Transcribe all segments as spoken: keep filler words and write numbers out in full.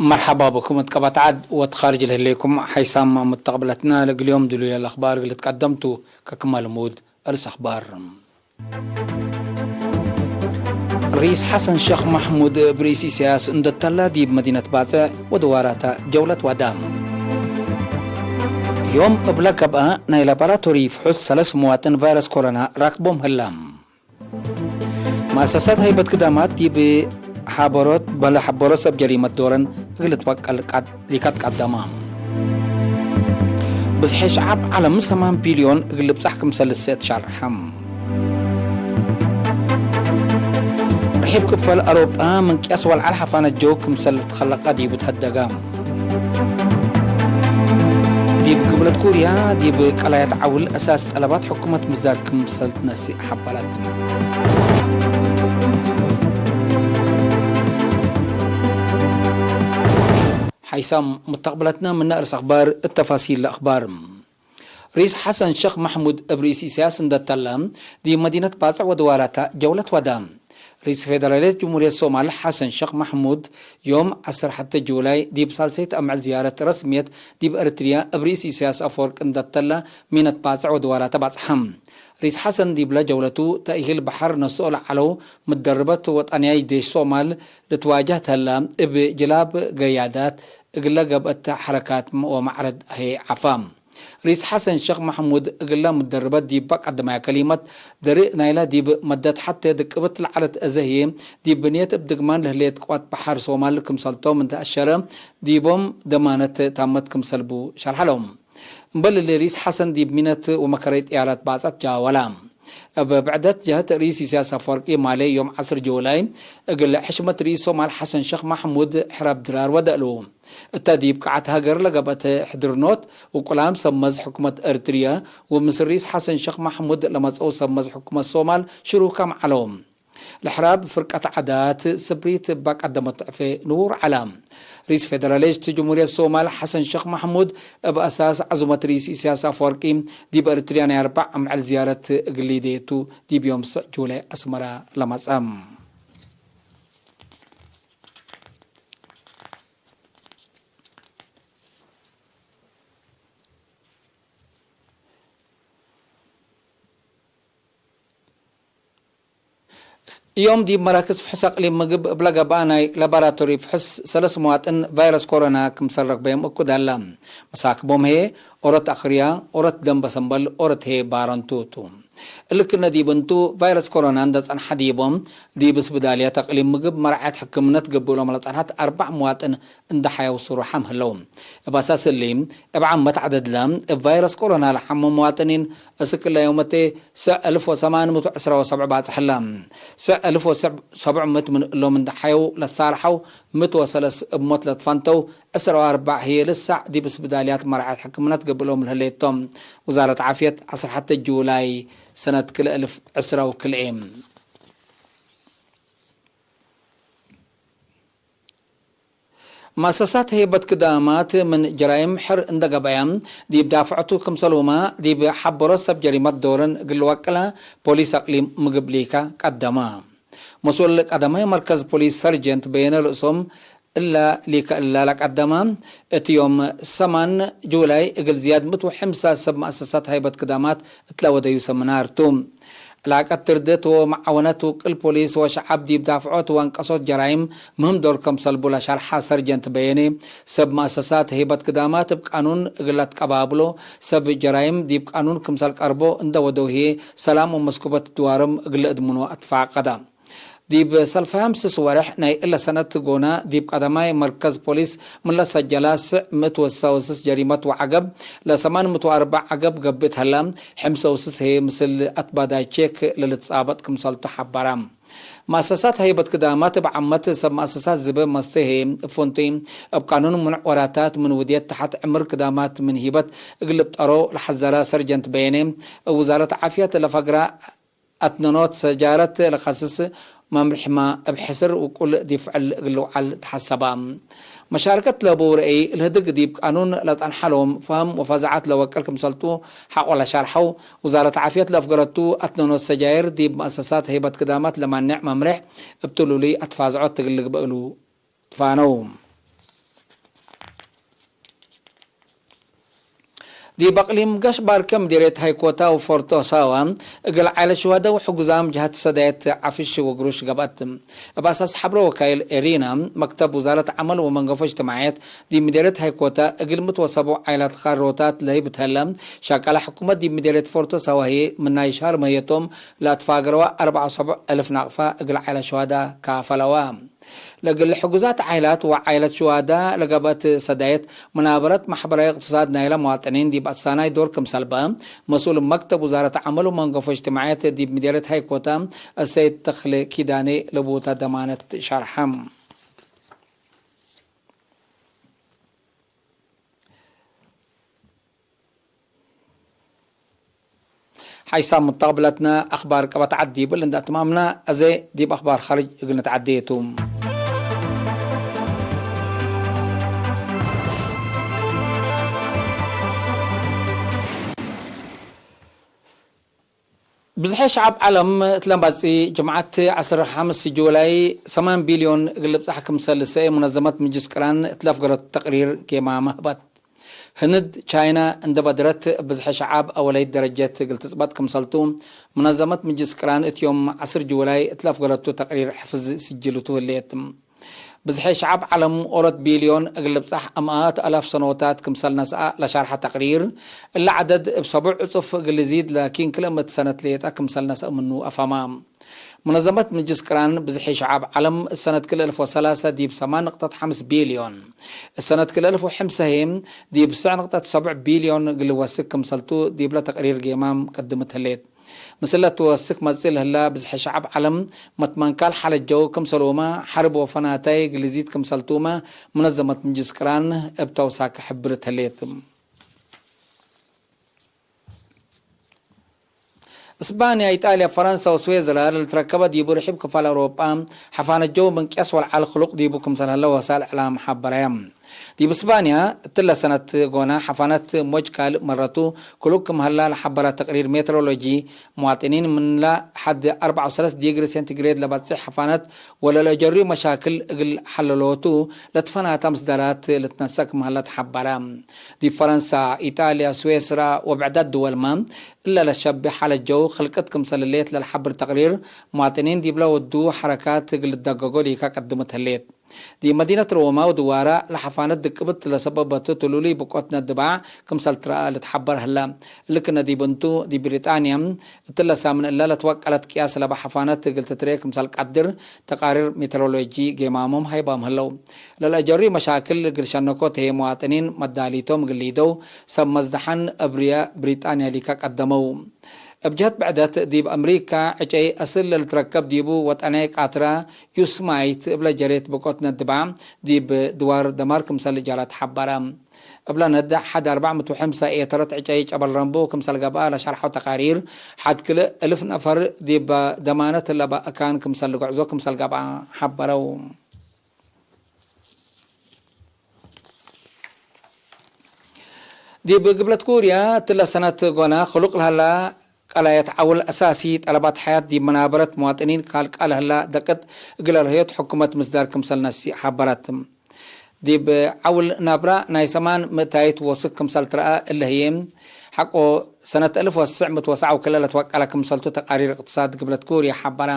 መርሐባ ብኩም እት ቀበት ዐድ ወእት ካርጅ ለህሌኩም ሓይሳም ሙተቅብለትነ። ለእግል ዮም ድሉል ለአክባር እግል ልትቀደም ቱ። ከክመ ልሙድ እርስ አክባር። ርኢስ ሐሰን ሸክ መሕሙድ እብ ርኢስ ኢሰያስ እንዶ ተላ ዲብ መዲነት ባጽዕ ወድዋራታ ጀውለት ወዳ። ዮም እብለ ገብአ ናይ ላቦራቶሪ ፍሑስ ሰለስ መዋጥን ቫይረስ ኮሮና ራክቦም ህላ። መአሰሳት ሀይበት ክዳማት ዲብ ሐበሮት በለ ሐበሮት ሰብ ጀሪመት ዶረን እግል ልትበቀል ቃድ-፣ ሊካት ቀደማ። ብዝሐ ሸዓብ ዐለም ሰማን ቢልዮን እግል ልብጻሕ ክምሰል ልሰእ ትሻርሐ። ርሒብ ክፈል አውሮጳ ምን ቅያስ ወልዓል ሐፋነት ጀው ክምሰል ልትከለቀ ዲቡ ተሀደገ። ዲብ ግብለት ኩርያ፣ ዲብ ቀላያት ዐውል አሳስ ጠለባት ሕኩመት ምስዳር ክምሰል ትነስእ ሐበረት። ሓይሳም ሙተቅብለትነ ምነ እርስ አክባር እት ተፋሲል ለአክባር። ርኢስ ሐሰን ሸክ መሕሙድ እብ ርኢስ ኢሰያስ እንደ ተለ፣ ዲብ መዲነት ባጽዕ ወድዋራታ ጀውለት ወዳ። ርኢስ ፌደራልየት ጅምሁርየት ሶማል ሐሰን ሸክ መሕሙድ፣ ዮም ዐስር ሐተ ጁላይ ዲብ ሳልሰይት አምዕል ዝያረት ረስምየት ዲብ ኤረትርያ እብ ርኢስ ኢሰያስ አፈወርቂ እንደ ተለ፣ ሚነት ባጽዕ ወድዋራተ ባጽሐ። ርኢስ ሐሰን ዲብለ ጀውለቱ፣ ተእሂል በሐር ነስኦ ለዐለው ምደርበት ወጠንያይ ዴሽ ሶማል ልትዋጀህ ተለ፣ እብ ጅላብ ገያዳት እግለ ገብአት ሐረካት ወመዕረድ ህዬ ዐፋ። ርኢስ ሐሰን ሸክ መሕሙድ እግለ ምደርበት ዲበ ቀደማየ ከሊመት፣ ደርእ ናይለ ዲብ መደት ሐቴ ድቅብት ለዐለት አዘ ህዬ፣ ዲብ ብንየት እብ ድግማን ለህሌት ቅዋት በሐር ሶማል ክምሰልቶም እንደ አሸረ፣ ዲቦም ደማነት ታመት ክምሰል ቡ ሸርሐ ለዎም። እምበል እሊ፣ ርኢስ ሐሰን ዲብ ሚነት ወመከረይ ጥያራት ባጽዕት ጃወላ። እብ ብዕደት ጀህት፣ ርኢስ ኢሰያስ አፈወርቂ ማሌ ዮም ዐስር ጁላይ እግል ሕሽመት ርኢስ ሶማል ሐሰን ሸክ መሕሙድ ሕራብ ድራር ወደ እሉ። እተ ዲብ ቃዐት ሀገር ለገብአት ሕድርኖት ውቁላም ሰብ መዝ ሕኩመት ኤረትርየ ወምስል ርኢስ ሐሰን ሸክ መሕሙድ ለመጽአው ሰብ መዝ ሕኩመት ሶማል ሽሩካም ዐለው። ለሕራብ ፍርቀት ዓዳት ስብሪት እባ ቀደመት ዕፌ ንቡር ዐለ። ርኢስ ፌደራሊስት ጅምሁርየት ሶማል ሐሰን ሸክ መሕሙድ እብ አሳስ ዐዙመት ርኢስ ኢሰያስ አፈወርቂ ዲብ ኤረትርያ ናይ አርበዕ አምዕል ዝያረት እግል ሊዴቱ ዲብ ዮም ሰዕ ጁላይ አስመራ ለመጽአ። እዮም ዲብ መራክዝ ፍሑስ አቅሊም ምግብ እብለ ገብአ ናይ ላቦራቶሪ ፍሑስ ሰለስ መዋጥን ቫይረስ ኮሮና ክምሰል ረክበዮም እኩድ ሀለ። መሳክቦም ህዬ ኦሮት አክርያ፣ ኦሮት ደንበ ሰምበል፣ ኦሮት ህዬ ባረንቱ ቱ። እሊ ክነ ዲብ እንቱ፣ ቫይረስ ኮሮና እንደ ጸንሐ ዲቦም፣ ዲብ ስብዳልያት አቅሊም ምግብ መርዓየት ሕክምነት ገብእሎም ለጸንሐት አርበዕ መዋጥን እንደ ሐየው ስሩሓም ህለው። እብ አሳስ እሊ፣ እብ ዓመት ዐደድለ እብ ቫይረስ ኮሮና ለሐሙ መዋጥኒን እስክ እለ ዮመቴ ስዕ አልፍ ወሰማን ምእት ወዕስራ ወሰብዕ ባጽሕ ህለ። ስዕ አልፍ ወሰብዕ ምእት ምን እሎም እንደ ሐየው ለትሳርሐው፣ ምእት ወሰለስ እብ ሞት ለትፈንተው፣ ዕስር ወአርበዕ ህዬ ልሳዕ ዲብ ስብዳልያት መርዓየት ሕክምነት ገብእሎም ለህሌቶም። ውዛረት ዓፍየት ዐስር ሐተ ጁላይ ሰነት ክልኤ አልፍ ዕስራ ወክልኤ። መአሰሳት ሄበት ክዳማት ምን ጀራይም ሕር እንደ ገብአየ፣ ዲብ ዳፍዐቱ ክምሰልሁመ ዲብ ሐበሮት ሰብ ጀሪመት ዶረን እግል ልወቅለ ፖሊስ አቅሊም ምግብ ሊከ ቀደመ። መስኡል ቀደማይ መርከዝ ፖሊስ ሰርጀንት በየነ ርእሶም እለ ሊከ እለ ለቀደመ፣ እት ዮም ሰማን ጁላይ እግል ዝያድ ምእት ወሐምሳ ሰብ መአሰሳት ሀይበት ክዳማት እትለ ወደዩ ሰምናር ቱ። ዕላቀት ትርድት ወመዓወነት ውቅል ፖሊስ ወሸዐብ ዲብ ዳፍዖት ወአንቀሶት ጀራይም ምህም ዶር ከምሰልቡ ለሸርሐ ሰርጀንት በየኔ፣ ሰብ መአሰሳት ሄበት ክዳማት እብ ቃኑን እግል ለትቀባብሎ፣ ሰብ ጀራይም ዲብ ቃኑን ክምሰል ቀርቦ እንደ ወደው ህዬ፣ ሰላም ወመስኩበት ድዋርም እግል ለእድምኖ አትፋቀደ። ዲብ ሰልፋይ አምስስ ወሬሕ ናይ እለ ሰነት ጎነ፣ ዲብ ቀደማይ መርከዝ ፖሊስ ምን ለሰጀላ ስዕ ምእት ወስሳ ወስስ ጀሪመት ወዐገብ፣ ለሰማን ምእት ወአርበዕ ዐገብ ገብእ ተለ፣ ሕምሰ ወስስ ህዬ ምስል አትባዳይ ቼክ ለልትጻበጥ ክምሰልቱ ሐበረ። መአሰሳት ሀይበት ክዳማት እብ ዓመት ሰብ መአሰሳት ዝበ መስተ ህዬ እብ ፍንቱይ፣ እብ ቃኑን ምኑዕ ወራታት ምን ውድየት ተሐት ዕምር ክዳማት ምን ሂበት እግል ልብጠሮ ለሐዘረ ሰርጀንት በየኔ፣ እብ ውዛረት ዓፍየት ለፈግረ አትነኖት ሰጃረት ለከስስ መምርሕመ እብ ሕስር ውቁል ዲብ ፍዕል እግል ልውዓል ተሐሰበ። መሻርከት ለቡ ረአይ ለህድግ ዲብ ቃኑን ለጸንሐ ሎም ፈህም ወፈዛዐት ለወቅል ክምሰልቱ ሐቆ ለሻርሐው፣ ውዛረት ዓፍየት ለአፍገረቱ አትነኖት ሰጃይር ዲብ መአሰሳት ሀይበት ክዳማት ለማንዕ መምሬሕ እብ ትሉሉይ አትፋዝዖት እግል ልግበእ እሉ ትፋነው። ዲብ አቅሊም ጋሽ ባርከ ምዴርየት ሃይኮታ ወፎርቶ ሳዋ፣ እግል ዓይለት ሽዋደ ወሕጉዛም ጀሀት ሰዳየት ዓፍሽ ወግሩሽ ገብአት። እብ አሳስ ሐብሮ ወካይል ኤሪና፣ መክተብ ውዛረት ዐመል ወመንገፎ እጅትማዕየት ዲብ ምዴርየት ሃይኮታ፣ እግል ምት ወሰቦ ዓይላት ካሮታት ለህይብ ተለ፣ ሻቃላ ሕኩመት ዲብ ምዴርየት ፎርቶ ሳዋ ህዬ፣ ምናይ ሻር መህየቶም ለአትፋገረዋ አርበዕ ወሰቡዕ እልፍ ናቅፋ እግል ዓይለት ሽዋዳ ካፈለዋ። ለእግል ሕጉዛት ዓይላት ወዓይለት ሽዋዳ ለገብአት ሰዳየት፣ መናበረት ማሕበራዊ እቅትሳድ ናይለ መዋጥኒን ዲብ አትሳናይ ዶር ክምሰል በ፣ መስኡል መክተብ ውዛረት ዐመል ወመንገፎ እጅትማዕየት ዲብ ምዴርየት ሃይኮታ፣ አሰይድ ተክሌ ኪዳኔ ለቦታ ደማነት ሸርሐ። ሓይሳም ሙተቅብለትነ አክባር ቀበት ዐድ ዲብል እንደ አትማምነ፣ አዜ ዲብ አክባር ኻርጅ እግል ንትዐዴ ቱ። ብዝሐ ሸዐብ ዐለም እት ለመጽእ ጅምዐት ዐስር ሐምስ ጁላይ ሰማን ቢልዮን እግል ልብጻሕ ክምሰል ልሰኤ ሙነዘመት ምጅልስ ቅራን እት ለፍገረቱ ተቅሪር ጌማመ ህበት። ህንድ፣ ቻይና እንደ በድረት እብ ብዝሐ ሸዐብ አወለይት ደረጀት እግል ትጽበጥ ክምሰልቱ፣ ሙነዘመት ምጅልስ ቅራን እት ዮም ዐስር ጁላይ እት ለፍገረቱ ተቅሪር ሕፍዝ ስጅሉቱ ህሌት። ብዝሐ ሸዐብ ዐለም ኦሮት ቢልዮን እግል ልብጻሕ አምኣት አላፍ ሰኖታት ክምሰል ነስአ ለሻርሐ ተቅሪር፣ እለ ዐደድ እብ ሰቡዕ ዕጹፍ እግል ልዚድ ላኪን ክልኤ ምእት ሰነት ሌጠ ክምሰል ነስአ ምኑ አፋማ። ሙነዘመት ምጅልስ ቅራን ብዝሒ ሸዓብ ዐለም፣ ሰነት ክልኤ አልፍ ወሰላሰ ዲብ ሰማን ንቅጠት ሐምስ ቢልዮን፣ ሰነት ክልኤ አልፍ ወሐምሰ ህዬ ዲብ ብስዕ ንቅጠት ሰብዕ ቢልዮን እግል ልወስክ ክምሰልቱ ዲብለ ተቅሪር ጌማም ቀድምት ህሌት። ምስል ለትወስክ መጽእ ለህላ ብዝሒ ሸዓብ ዐለም፣ መትመንካል ሐለጀው ክምሰልሁመ፣ ሐርብ ወፈናታይ እግል ልዚድ ክምሰልቱመ፣ ሙነዘመት ምጅልስ ቅራን እብ ተውሳክ ሕብርት ህሌት። እስባንያ፣ ኢጣልያ፣ ፈረንሳ ወስዌዝራ ለልትረከበ ዲቡ ርሒብ ክፋል አውሮጳ፣ ሐፋነት ጀው ምን ቅያስ ወለዐል ክሉቅ ዲቡ ክምሰል ሀለ ወሳል እዕላም ሐበረየ። ዲብ እስባንያ፣ እትለ ሰነት ጎነ ሐፋነት ሞጅ ካልእ መረቱ ክሉቅ ክም ሀላ ለሐበረ ተቅሪር ሜትሮሎጂ፣ መዋጥኒን ምንላ ሐድ አርበዕ ወሰለስ ዲግሪ ሴንቲግሬድ ለበጽሕ ሐፋነት ወለለአጀርዩ መሻክል እግል ሐለሎቱ ለትፈናተ ምስዳራት ልትነሰእ ክም ሀለ ተሐበረ። ዲብ ፈረንሳ፣ ኢጣልያ፣ ስዌስራ ወብዕዳት ድወልመ እለ ለሸብህ ሐለት ጀው ክልቅት ክምሰል ህሌት ለልሐብር ተቅሪር፣ መዋጥኒን ዲብለ ወዱ ሐረካት እግል ልደገጎ ሊካ ቀድመት ህሌት። ዲብ መዲነት ሮማ ወድዋራ ለሐፋነት ድቅብት ለሰበበቱ ትሉሉይ ብቆት ነድባዕ ክምሰል ትረአ ልትሐበር ህለ። እሊ ክነ ዲብ እንቱ፣ ዲብ ብሪጣንያ እትለ ሳምን እለ ለትወቀለት ቅያስ ለበ ሐፋነት እግል ትትሬ ክምሰል ቀድር ተቃሪር ሜትሮሎጂ ጌማሞም ሀይባም ህለው። ለለአጀርዩ መሻክል እግል ሸነኮት ህዬ መዋጥኒን መዳሊቶም እግል ሊደው ሰብ መዝደሐን እብርየ ብሪጣንያ ሊካ ቀደመው። እብ ጀህት ብዕደት፣ ዲብ አምሪካ ዕጨይ አስል ለልትረከብ ዲቡ ወጠናይ ቃትራ ዩስማይት እብለ ጀሬት ብቆት ነድባ፣ ዲብ ድዋር ደማር ክምሰል ጃራት ሐበረ። እብለ ነድ ሐድ አርበዕ ምእት ወሐምሳ ኤተረት ዕጨይ ጨበል ረምቡ ክምሰል ገብአ ለሸርሐው ተቃሪር፣ ሐድ ክልእ እልፍ ነፈር ዲብ ደማነት ለበ አካን ክምሰል ልግዕዞ ክምሰል ገብአ ሐበረው። ዲብ ግብለት ኩርያ፣ እትለ ሰነት ጎነ ክሉቅ ለሀላ ቀላየት ዐውል አሳሲ ጠለባት ሐያት ዲብ መናበረት መዋጥኒን ካልቃ ለህላ ደቅጥ እግል አልህዮት ሕኩመት ምስዳር ክምሰል ነሲ ሐበረት። ዲብ ዐውል ናብራ ናይ ሰማን ምእታይት ወስክ ክምሰል ትረአ እለ ህዬ፣ ሐቆ ሰነት አልፍ ወትስዕ ምእት ወሰዓ ወክልኤ ለትወቀለ ክምሰልቱ ተቃሪር እቅትሳድ ግብለት ኩርያ ሐበረ።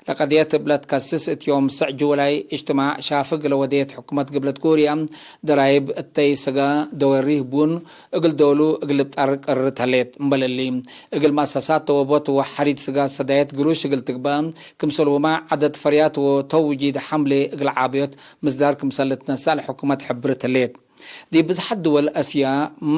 ለቀድየት እብለ ትከስስ እት ዮም ስዕ ጁላይ እጅትማዕ ሻፍግ ለወደየት ሕኩመት ግብለት ኩርያ፣ ደራይብ እተይ ስጋ፣ ደወሪህ ቡን፣ እግል ዶሉ እግል ልብጠር ቅርርት ህሌት። እምበል እሊ፣ እግል መአሰሳት ተወቦት ወሐሪድ ስጋ ሰዳየት ግሩሽ እግል ትግበእ፣ ክምሰልሁመ ዐደድ ፈርያት ወተውጂድ ሐምሌ እግል ዓብዮት ምስዳር ክምሰል ልትነሰእ ለሕኩመት ሕብርት ህሌት። ዲብ ብዝሓት ድወል እስያ፣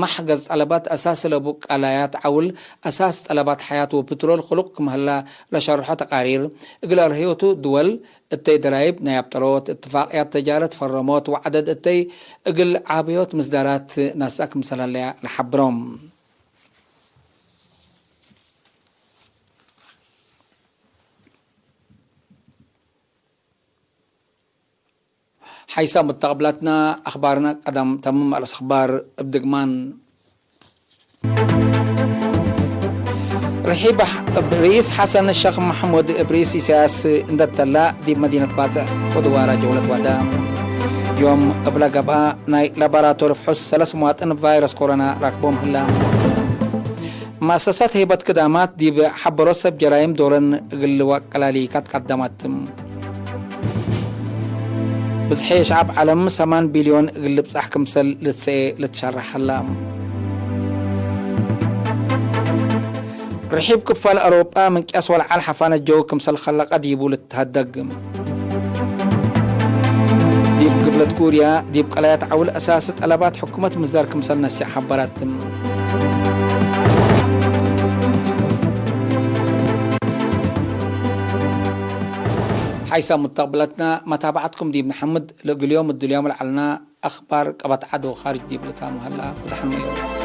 መሕገዝ ጠለባት አሳስ ለቡ ቀላያት ዐውል፣ አሳስ ጠለባት ሐያት ወፕትሮል ክሉቅ ክም ሀላ ለሸርሖ ተቃሪር፣ እግል አርህዮቱ ድወል እተይ ደራይብ ናይ አብጠሮት፣ እትፋቅያት ተጃረት ፈረሞት ወዐደድ እተይ እግል ዓብዮት ምስዳራት ነስአ ክምሰል ሀለያ ለሐብሮም። ሐይሳም እት ተቅብላትና አኽባርና ቀደም ተምም አለስ አኽባር እብ ድግማን። ርሒብ እብ ርኢስ ሐሰን ሸክ መሐሙድ እብ ርኢስ ኢሳያስ እንደ ተላ ዲብ መዲነት ባጽዕ ወድዋራ ጀውለት ወደ። ዮም እብለ ገብአ፣ ናይ ላባራቶሪ ፍሑስ ሰለስ መዋጥን ቫይረስ ኮሮና ራክቦም ህለ። መአሰሳት ሄበት ክዳማት ዲብ ሐበሮት ሰብ ጀራይም ዶለን እግል ወቀላሊካት ቀደመት። ብዝሒ ሸዐብ ዐለም ሰማን ቢልዮን እግል ልብጻሕ ክምሰል ልትሰኤ ልትሸረሕ ሀላ። ርሒብ ክፋል አውሮጳ ምንቅያስ ወለዐል ሐፋነት ጀው ክምሰል ከለቀ ዲቡ ልትሀደግ። ዲብ ግብለት ኩርያ፣ ዲብ ቀላያት ዐውል አሳሲ ጠለባት ሕኩመት ምስዳር ክምሰል ነስእ ሐበረት። ሐይሰ ሙተቅብለትና መታብዐትኩም ዲብ ነሐምድ፣ ለእግል ዮም እድልዮም ለዐልና አክባር ቀበት ዐድ ወካርጅ ዲብ ልታሙ ሀላ። ወደሐን መዮም።